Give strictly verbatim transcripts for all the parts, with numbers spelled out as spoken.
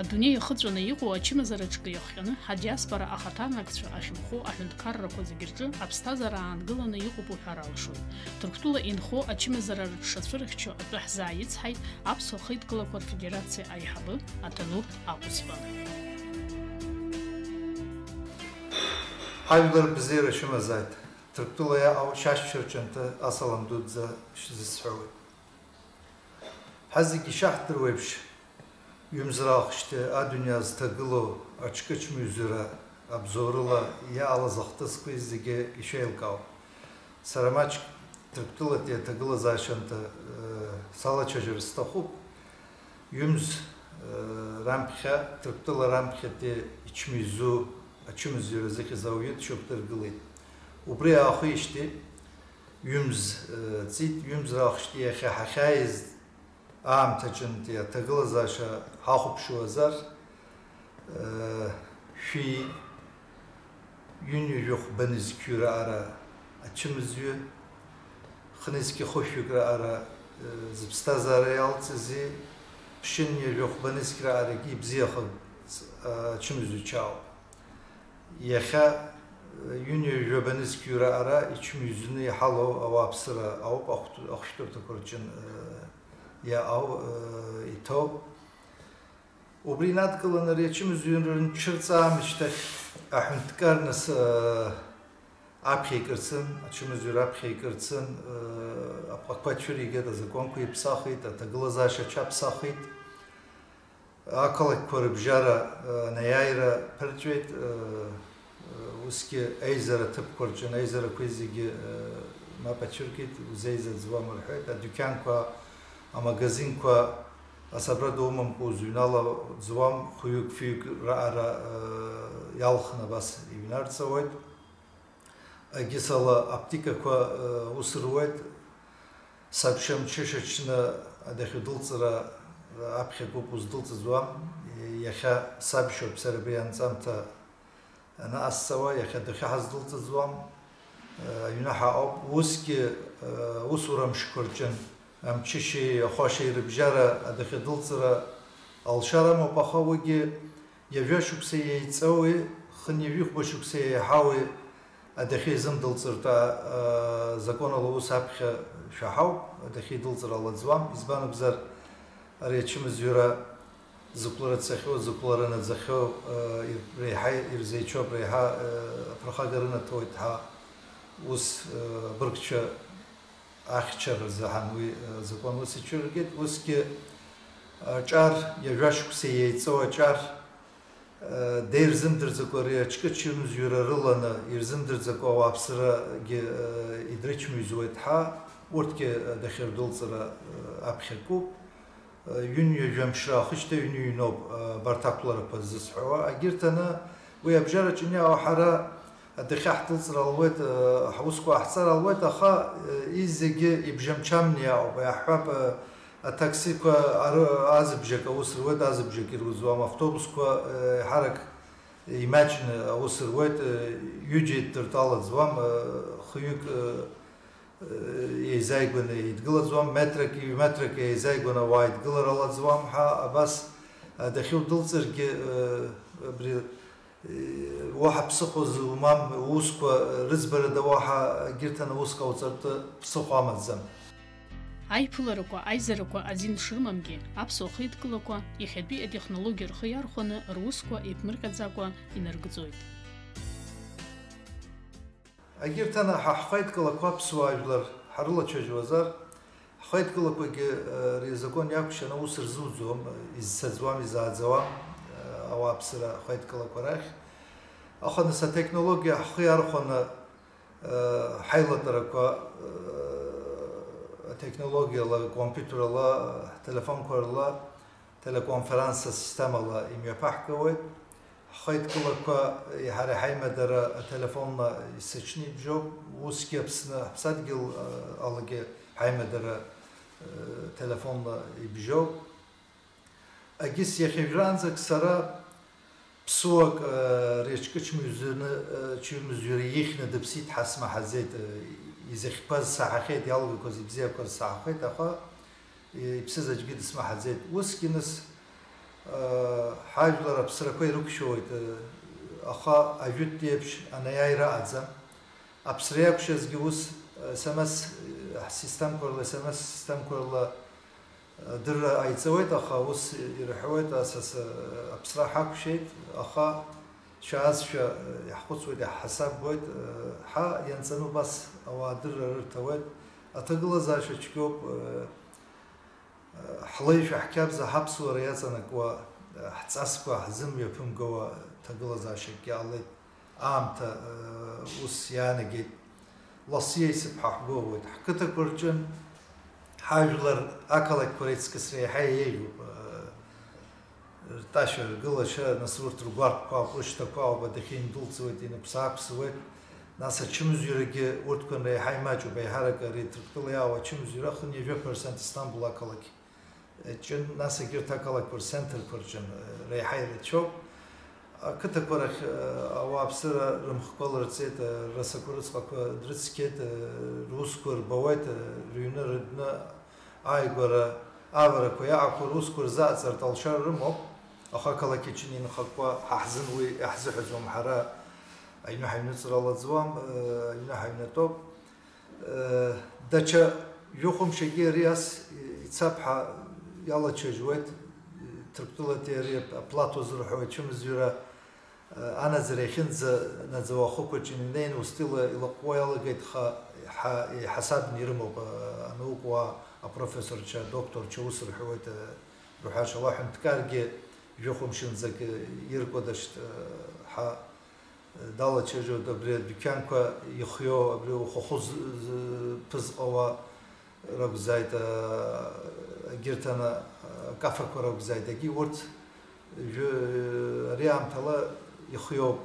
Адунеи иахыҵәаны иҟоу ачымазара ҿкы иахҟьаны, ҳадиаспора ахаҭарнакцәа ахьынхо аҳәынҭқаррақәа зегьы рҿы аԥсҭазаара аангыланы иҟоуп уҳәар алшоит. Ҭырқәтәыла инхо ачымазара рыҽшацәырыхьчо атәы ҳзааицҳаит Аԥсуа хеидкылақәа рфедерациа аиҳабы Аҭанур Аҟәызба. Ҳажәлар бзиара шәымазааит. Ҭырқәтәыла иаҟоу шьашьцәа рҿы асалам дуӡӡа шәзысҳәауеит. Ҳазегьы ишаҳдыруеиԥш, ҩымз раахшьҭи адунеи зҭагылоу аҿкы-ачымазаҩра абзоурыла иаалаз ахҭысқәеи зегьы ишәеилкаауп. Сара маҷк Ҭырқәтәылатәи аҭагылазаашьа анҭы, э, салацәажәар сҭахуп. Ҩымз, э, рамԥхьа, Ҭырқәтәыла рамԥхьатәи ичымазаҩу, ачымазаҩра зыхьыз ауаҩы дшьоук дыргылеит. Убри аахижьҭеи ҩымз, э, ҵит, ҩымз раахижьҭеи иахьа ҳахьааиз аамҭаҿынтәи аҭагылазаашьа ҳахәаԥшуазар, э, шәи ҩынҩажәи хәба нызқьҩык раҟара ачымазаҩы, хнызқьи хышәҩык раҟара, э, зыԥсҭазаара иалҵызи, ԥшьынҩажәи хәба нызқь раҟарагьы ибзиахаз, э, ачымазаҩцәа ауп. Иахьа, э, ҩынҩажәи жәаба нызқьҩык раҟара ичымазаҩны иҳалоу ауааԥсыра ауп ахәҭ-, ахәшәтәырҭақәа рҿы, э, иаау, э, иҭоу. Убри инадкыланы ари ачымазаҩра рҽырҵа аамышьҭахь аҳәынҭқар нас, э, аԥхьа икырцын, ачымазаҩра аԥхьа икырцын, э, апҟақәа цәыригеит, азакәанқәа иԥсахит, аҭагылазаашьа аҽаԥсахит. Ақалақьқәа рыбжьара, э, анеиааира ԥырҵәеит, э, э, усгьы аизара ҭыԥқәа рҿы аизарақәа зегьы, э, мап ацәыркит, узеизаӡуам рҳәеит. Адәқьанқәа, амагазинқәа асабрада умамкәа узыҩналаӡуам, хәҩык-фҩык раҟара, э, иалхны абас иҩнарҵауеит. Егьыс ала аптикақәа, э, ус руеит. Сабша мҽышаҽны адәахьы дылҵра аԥхьа куп уздәылҵӡом. Иахьа сабшьоуп сара абри анҵамҭа анаҟасҵауа, иахьа адәахьы ҳаздәылҵӡом. Аҩны ҳаҟоуп. Усгьы, усура мшқәа рҿы амҽышеи ахәашеи рыбжьара адәахьы дылҵра алшара амоуп, аха уигьы Ҩажәа шықәса еиҵоуи, хынҩажәи хәба шықәса еиҳауи адәахьы изымдәылҵыртә, а, а, закон ала ус аԥхьа шәаҳауп, адәахьы идәылҵыр алаӡуам, избан акәзар, ари ачымазаҩра зықәлара цахьоу, зықәлара наӡахьоу, а, ир-, реиҳа ирзеицәоуп, реиҳа, а, аԥырхага рынаҭоит ҳа ус, а, абыргцәа ахьчара рзыҳәан уи, э, азакәан ус ицәырыргеит. Усгьы аҿар, ҩажәа шықәса еиҵоу аҿар, э, деирзымдырӡакәа ари аҿкы ачымазаҩра рыланы, ирзымдырӡакәа ауааԥсырагьы, э, идрычмазаҩуеит ҳәа, урҭгьы, э, дахьырдәылҵра, э, аԥхьа куп. Ҩынҩажәа мшы раахышьҭа ҩынҩажәа ҩноуп, абарҭ ақәларақәа ззысҳәауа. Агьырҭ аны, уи абжьараҿы ианиаауа ҳара адәахьы ҳдәылҵыр ҟалоит, ҳусқәа ҟаҳҵар ҟалоит, аха, изегьы ибжьамчамны иаауп, иаҳҳәап, атаксиқәа ары-, азыбжак аус руеит, азыбжак ирузуам, автобусқәа, еиҳарак имаҷны аус руеит, ҩыџьа еидтыртә алаӡуам, хҩык, еизааигәаны еидгылаӡуам, метрак, ҩ-метрак еизааигәаны ауаа еидгылар алаӡуам ҳәа, абас, а, дахьудәылҵыргьы, э, абри, э, уаҳа ԥсыхәа зумам, уусқәа рыӡбарада уаҳа егьырҭ аны уск ҟауҵартә ԥсыхәа амаӡам. Аиԥыларақәа, аизарақәа азин шрымамгьы, аԥсуа хеидкылақәа иахьатәи атехнологиа рхы иархәаны русқәа еиԥмырҟьаӡакәа инаргӡоит. Егьырҭ ана ҳа ҳхеидкылақәа аԥсуаа жәлар ҳрылацәажәуазар, ҳхеидкылақәагьы, э, ари азакәан иақәшьаны аус рзуӡом, изцаӡуам, изааӡауам, э, ауааԥсыра ахеидкылақәа рахь. Аха нас атехнологиа ҳхы иархәаны, э, ҳаилатәарақәа, э, атехнологиала, компиутерала, ҳтелефонқәа рыла, телеконференц асистемала имҩаԥаҳгауеит. Ҳхеидкылақәа иаҳа-, иаҳа имадара ателефонла исыҽны ибжьоуп. Усгьы Аԥсны, ҳаԥсадгьыл, а, алагьы ҳаимадара, а, телефонла ибжьоуп. Агьыс иахьа уажәраанӡагь сара ԥсуак, а, реиҿкы чмыҩзыны, а, чмыҩзыра ихьны дыԥсит ҳәа смаҳаӡеит, а, изыхьқәаз саҳахьеит, иалгақәаз ибзиақәаз саҳахьеит, аха иԥсыз аӡәгьы дысмаҳаӡеит. Усгьы нас, Ҳажәлар аԥсрақәа ирықәшәоит, аха ажәытәтәи еиԥш анеиааира ыҟаӡам. Аԥсра иақәшәазгьы ус, СМС ҳсистемқәа рла, СМС системқәа рла адырра ҟаиҵауеит, аха ус ирҳәауеит, асас аԥсра ҳақәшәеит, аха шәаазшәа иаҳхәыцуеит, иаҳҳасабгоит, ҳа ианҵаны убас ауаа адырра рырҭауеит. Аҭагылазаашьа цәгьоуп, ҳлеишәа, ҳқьабза, ҳаԥсуара иаҵанакуа, ҳҵасқәа ҳзымҩаԥымгауа ҭагылазаашьак иаалеит. Аамҭа, ус иаанагеит. Лассы еицыԥҳа ҳгәыӷуеит. Ҳқыҭақәа рҿы ҳажәлар ақалақьқәа реиҵкыс реиҳа еиӷьуп. Ртәашьа, ргылашьа, нас урҭ ргәарԥқәа ауп, рышьҭақәа ауп, адәахьы индәылҵуеит, инықәсаақәсуеит. Нас ачымазаҩрагьы урҭқәа реиҳа имаҷуп, еиҳарак ари Ҭырқәтәыла иаауа ачымазаҩра хынҩажәа процент Истамбул ақалақь. Ҷын, нас егьырҭ ақалақьқәа рцентрқәа рҿы, э, реиҳа ирацәоуп. Ақыҭақәа рахь, э, ауааԥсыра рымхқәа лырҵеит, э, расақәа рыцҟақәа дрыцқьеит, э, русқәа рбауеит, э, рыҩны, рыдәны ааигәара, аварақәа иаақәу русқәа рзааҵартә алшара рымоуп, аха ақалақь аҿы инхақәа ҳа ҳзын уи иаҳзыҳәаӡом, ҳара аҩны ҳаҩныҵра алаӡуам, э, аҩны ҳаҩнатәоуп. Даҽа жәохәымшьагьы ари ас ицап ҳәа иалачыжьуеит, Ҭырқәтәылатәи ари аплато зырҳәо ачымазаҩра анаӡара иахьынӡанаӡауа ахықәаҿ инеины устәыла илаҟәуа иалагеит, аха ҳа-, иҳасабны ирымоуп, анаукауаа, апрофессорцәа, адокторцәа ус рҳәоит, рҳәаша, уа ҳәынҭқаргьы жәохәымшынӡак иркәадашт, ҳа далачыжьуеит, абри адәқьанқәа ихиоу, абри ухахәы з-, з-, ԥызҟауа ракәзааит, а, егьырҭ ана, а, акафақәа ракәзааит, егьи урҭ жәы-, ари аамҭала ихиоуп.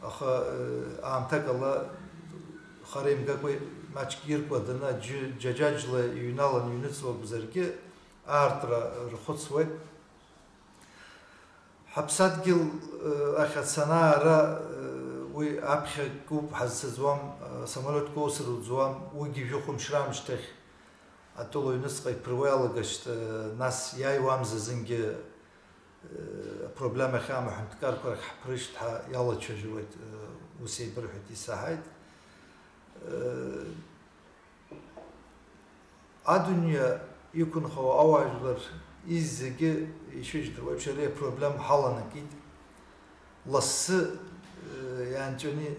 Аха, э, аамҭакала хара имгакәа маҷк иркәаданы аӡәы џьаџьаџьла иҩналан иҩныҵуа акәзаргьы, аартра рхәыцуеит. Ҳаԥсадгьыл, э, ахь ацанаара, э, уи аԥхьа куп ҳазцаӡуам, э, самолиотк усыр уӡуам, уигьы жәохәымш раамышьҭахь атәыла аҩныҵҟа иԥыруа иалагашт, э, нас иааиуамза зынгьы, э, апроблема ахьамоу ҳәынҭқарқәа рахь ҳԥрышьҭ ҳәа иалацәажәауеит, э, ус еибырҳәеит, исаҳаит. Э, Адунеи иқәынхауа ауаажәлар изегьы ишыжәдыруа еиԥш, ари апроблема ҳаланакит. Лассы, э, иаанҵәаны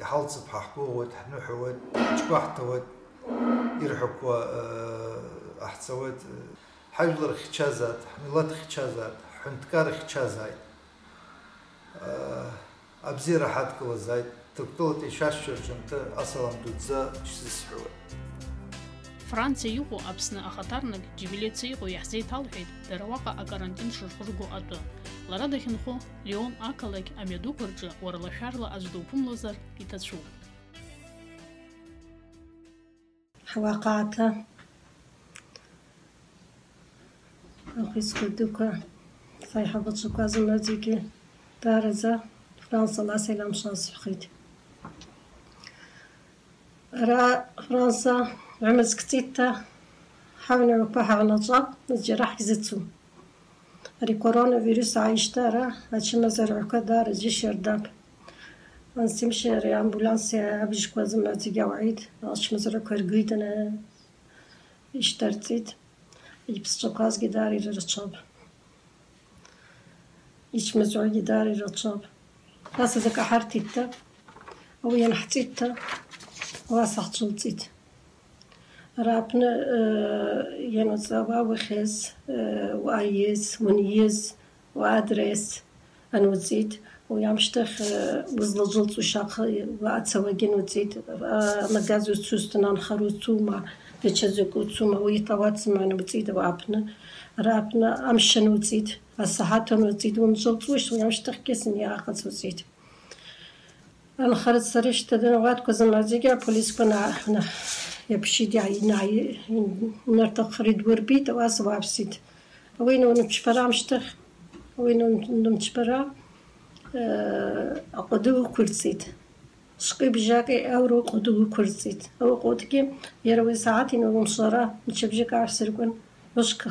иҳалҵып ҳәа ҳгәыӷуеит, ҳныҳәауеит, ҳаҽқәа ҳҭауеит, ирҳәақәо, э, ҟаҳҵауеит. Ҳажәлар хьчазааит, ҳмилаҭ хьчазааит, ҳҳәынҭқарра хьчазааит. Э, Абзиара ҳадкылазааит, Ҭырқәтәылатәи шәашьцәа рҿы асалам дуӡӡа шәзысҳәауеит. Франциа иҟоу Аԥсны ахаҭарнак Џьевелециа иҟоу иаҳзеиҭалҳәеит, дара уаҟа акарантин шырхырго атәы. Лара дахьынхо Лион ақалақь амҩадуқәа рҿы уарлашәарла аӡә дуԥымлозар иҭацәуп. Ҳуа хаҭа, ахәыҷқәа дуқәа, саиҳабацәақәа зынӡагьы даараӡа Франса ла селам шәасҳәахьеит. Ара Франса ҩымызк ҵитта ҳаҩнрақәа ҳаҩнаҵәа, џьара ҳзыцу. Ари коронавирус ааижьҭеи ара ачымазарақәа даара џьышьа рдап. Ансимшьа ари амбуланси абжьқәа зымҩаӡагьы ауааит, ачымазарақәа иргеит, ишьҭарҵеит. Иԥсҵәақәазгьы даара ирырҽап. Ичмазарагьы даара ирырҽап. Нас азы каҳарҭитта, уи ианҳҵитта, уаса ҳцәылҵит. Ара аԥны, э, иануҵауа ухьыз, э, уаиз, униз, уадрес ануҵит, уи амшьҭахь, э, узлаӡәылҵуа шьаҟа уацауагьы ануҵит, а, амагаз уцусҭан анхара уцума, даҽа закәы уцума, уи иҭауацма ануҵит ауааԥны. Ара аԥны амш ануҵит, асаҳаҭ ануҵит, умҵәылҵуашт, уи амшьҭахьгьы сыниа аҟаҵа уҵит. Анхара сара ишьҭадын ауаткәа зымаӡагьы аполисқәа нааҳәны иаԥшьит, иааи-, иааи-, инарҭаххара идурбеит, ауаса уааԥсит. Уи нунымчԥара амшьҭахь, уи нун-, нунымчԥара, э, аҟәыды ықәырҵеит. Шәҟәи бжьаки аура уҟәыды ықәырҵеит. Ауҟәыдгьы иара уи асааҭ иналымшара мчыбжьык аашьҭыркын, ушьха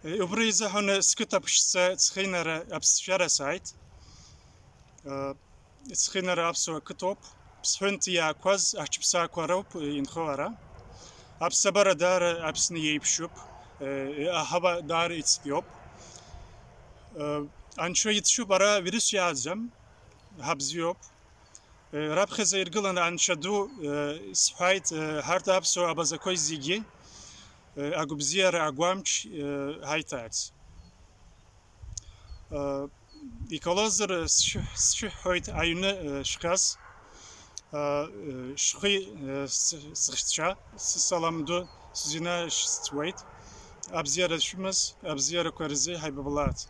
Убри изыҳәан сқыҭа ԥшӡа Цхинара аԥсшьара сааит. Цхинара аԥсуа қыҭоуп. Ԥсҳәынҭ иаақәаз аҳәынҭқарԥҳәысқәа роуп инхо ара. Аԥсабара даара Аԥсны иеиԥшуп. Аҳауа даара ицәгьоуп. Анцәа иҭшуп, ара вирус иааӡам. Ҳабзиоуп. Раԥхьаӡа иргыланы Анцәа ду сҳәаит, ҳарҭ аԥсуа абазақәа зегьы агәабзиара агәамч ҳаиҭааит. Иҟалозар, сшәы-, сшәыҳәоит аҩны шәхаз, шәхи сыхьцәа, сысалам ду сзинашьҭуеит. Абзиара шәымаз, абзиарақәа рзы ҳаибабалааит.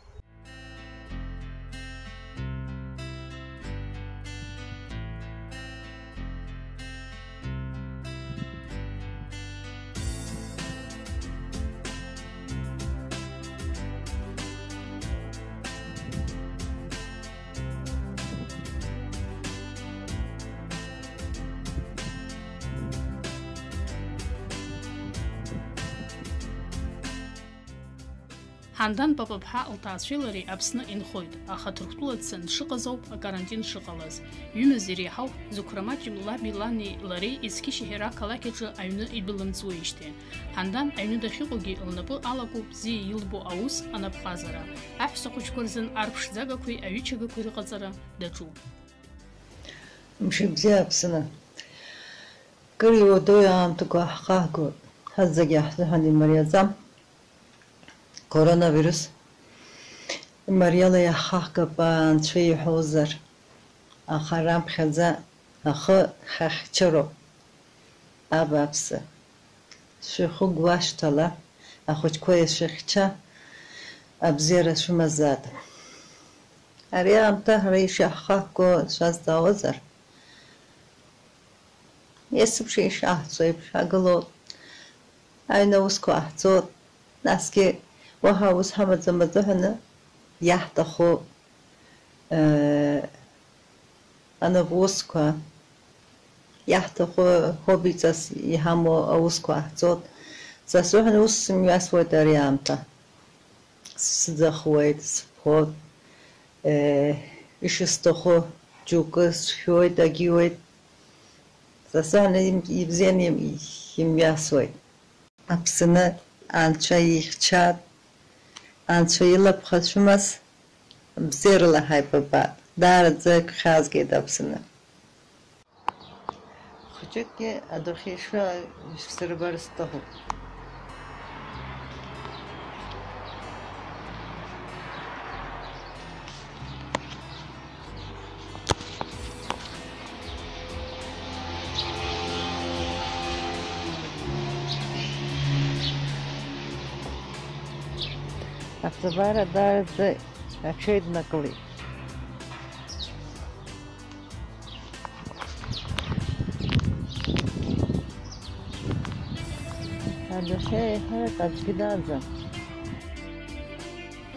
Ҳандан Папаԥҳа лҭаацәеи лареи Аԥсны инхоит, аха Ҭырқәтәыла дцаны дшыҟаз ауп акарантин шыҟалаз. Ҩымыз иреиҳау Зухра Маҷым лаби лани лареи Ецқьышьи ҳәа ақалақь аҿы аҩны идәылымҵуеижьҭеи. Ҳандан аҩны дахьыҟоугьы лнапы алаку бзиа илбо аус анапҟазара, аҳәсахәыҷқәа рзын арԥшӡагақәеи аҩычагақәеи рыҟаҵара даҿуп. Мшыбзиа Аԥсны. Кыр иуадаҩу аамҭақәа ҳхаҳгоит, ҳазегьы ҳзыҳәан имариаӡам. Коронавирус имариала иаҳхаҳгап, Анцәа иҳәозар, аха раԥхьаӡа ахы ҳахьчароуп. Абааԥсы, шәыхы гәашәҭала, ахәыҷқәа ишәыхьча, абзиара шәымазаат. Ари аамҭа ҳара ишаҳхаҳго шәазҵаауазар? Есымша ишаҳҵо еиԥш ҳагылоуп, аҩны аусқәа ҟаҳҵоит, насгьы уаҳа аус ҳамаӡам азыҳәаны иаҳҭаху, э, анапусқәа, иаҳҭаху хобиҵас иҳамоу аусқәа ҟаҳҵоит. Са сзыҳәан ус сымҩасуеит ари аамҭа. Сыӡахуеит, сыԥхоит, э, ишысҭаху џьоукы сшәоит, агьиуеит. Са сзыҳәан им-, ибзианы им-, имҩасуеит. Аԥсны Анцәа ихьчап, Анцәа илаԥха шәымаз, бзиарала ҳаибабап. Даараӡа игәхьаазгеит Аԥсны. Хәыҷыкгьы адәахьы ишәы-, ишәсырбар сҭахуп. Аҵабара даараӡа аҽеиднакылеит. Адәахьы еиҳарак аӡәгьы дааӡам.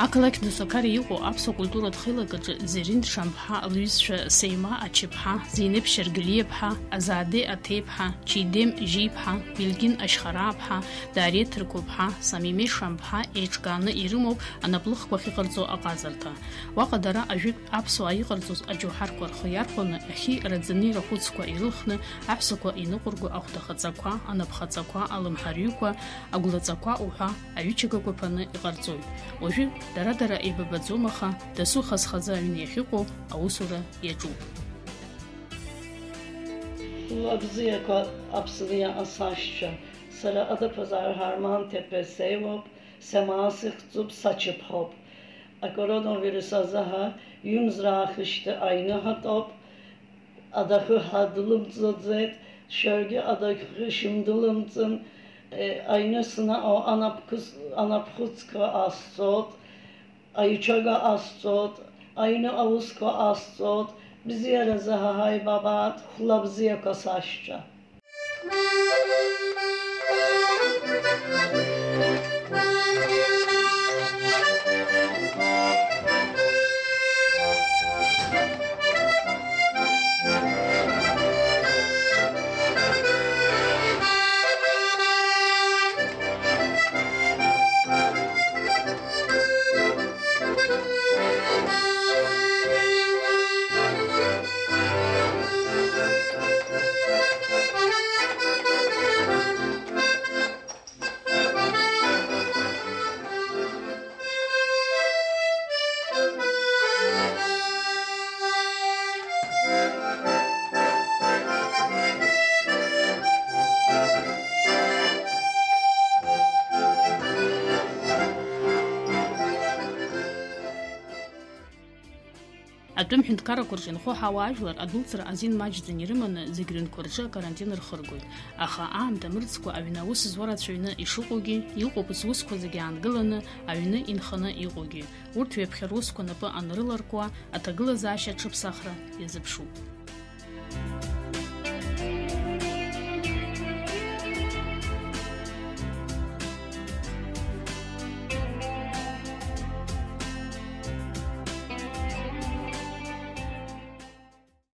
Ақалақь Дусақариа иҟоу аԥсуа культуратә хеилак аҿы Зерин Шамԥҳа лҩызцәа Сеимаа Ачаԥҳа, Зинеԥ Шьаргелиаԥҳа, Азаде Аҭеиԥҳа, Чидем Жьиԥҳа, Белгин Ашьхарааԥҳа, Дариа Ҭырқәыԥҳа, Самиме Шамԥҳа еиҿкааны ирымоуп анаплыхқәа ахьыҟарҵо аҟазарҭа. Уаҟа дара ажәытә аԥсуаа иҟарҵоз аџьоуҳарқәа рхы иархәаны, ахьи раӡыни рахәыцқәа ирылхны, аҳәсақәа иныҟәырго ахәда хаҵақәа, анапхаҵақәа, алымҳарҩықәа, агәлаҵақәа уҳәа аҩычагақәа ԥаны иҟарҵоит. Уажәы дара-дара еибабаӡом, аха дасу хаз-хазы аҩны иахьыҟоу аусура иаҿуп. Хәла бзиақәа Аԥсны иҟаз сашьцәа, сара адаԥазар Ҳарман Ҭепесеиуоуп, Семаа сыхьӡуп, сачаԥхоуп. Акоронавирус азы ҳа ҩымз раахышьҭы аҩны ҳатәоуп. Адәахьы ҳадәылымҵӡаӡеит, шәаргьы адәахьы шәымдәылымҵын. Е, аҩны санаҟоу анапқәыс-, анапхәыцқәа ҟасҵоит, аҩычага ҟасҵоит, аҩны аусқәа ҟасҵоит, бзиаразы ҳа ҳаибабааит, хәла бзиақәа сашьцәа. Атәым ҳәынҭқаррақәа рҿы инхо ҳауаажәлар адәылҵра азин маҷӡаны ирыманы зегь рынқәа рҿы акарантин рхыргоит. Аха аамҭа мырӡкәа аҩны аус зуа рацәаҩны ишыҟоугьы, иҟоуп зусқәа зегьы аангыланы аҩны инханы иҟоугьы. Урҭ ҩаԥхьа русқәа напы анрыларкуа, аҭагылазаашьа аҽыԥсахра иазыԥшуп.